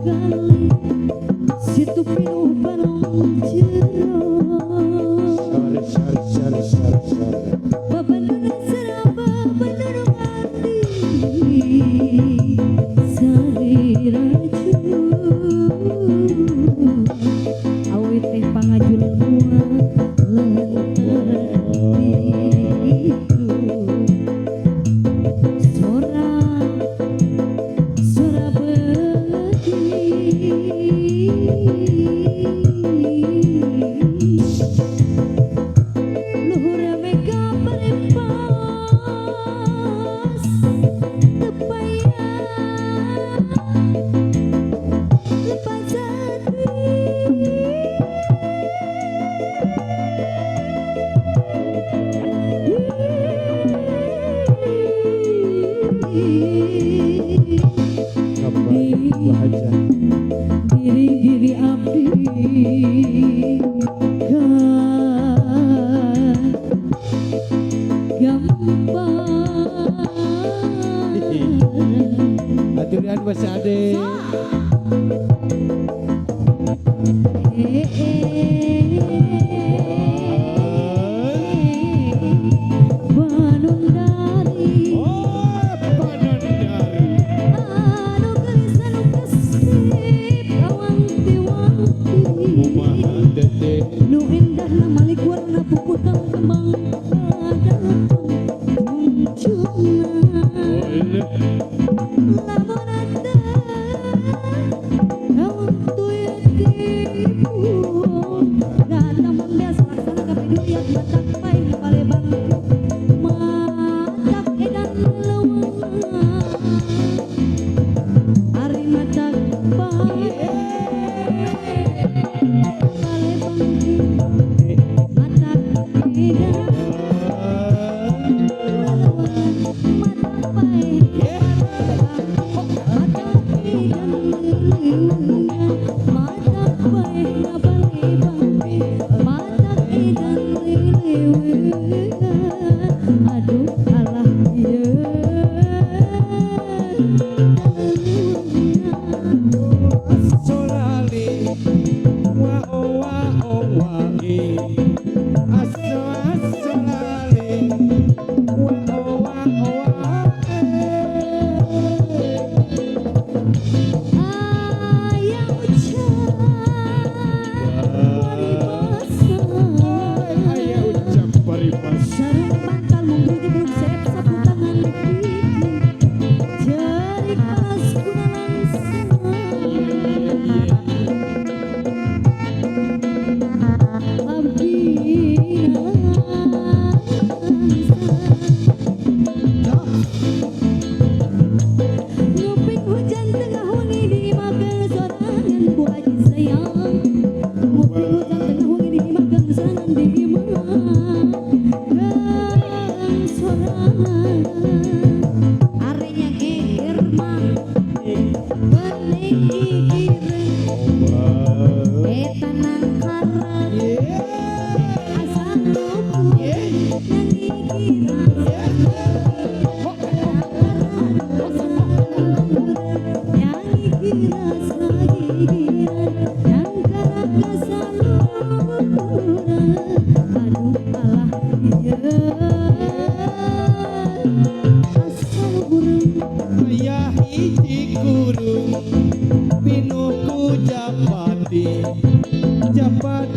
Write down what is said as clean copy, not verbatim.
kali situ pinuh balong jero. Sore sore sore sore sore. Babandungan seraba bandung ati saliraju awit teh pangajul mual lentar itu sora sora beuki luhur mega parepas tepaya lepas hati. Kembali bahagia. Diri diri abdi kan gampang. Aturian Mas Ade. Banundari Oh, Panandari. Anu gelis anu kesip kawanti-wanti Kumaha teteh? Nu indahna malik warna puputang kembang datang muncungna. Boleh. Lamun ada kawantu datang biasa laksana kapiduriat matak pae palebang matak edan leuweung ari matak pae palebang matak edan matak pae matak edan leuweung matak pae palebang matak edan leuweung aduh alah ieu. Asolali wa o wa o wa e. Aso asolali wa o wa o wa e. Aya ucap paribasa. Aya ucap paribasa. Sarung bantal munggri dibruk sep sapu tangan dipikir cerik panas guna langsana. Abdi nalangsa nguping hujan tengah wengi di imah sorangan Bu Haji sayang nguping hujan tengah wengi di imah sorangan di imah sorangan arinya geger mah bening gigireun eta nangkaran asa luhur nyangigiran aduh alah ieu asal hurung. Aya hiji kurung pinuh ku japati japati.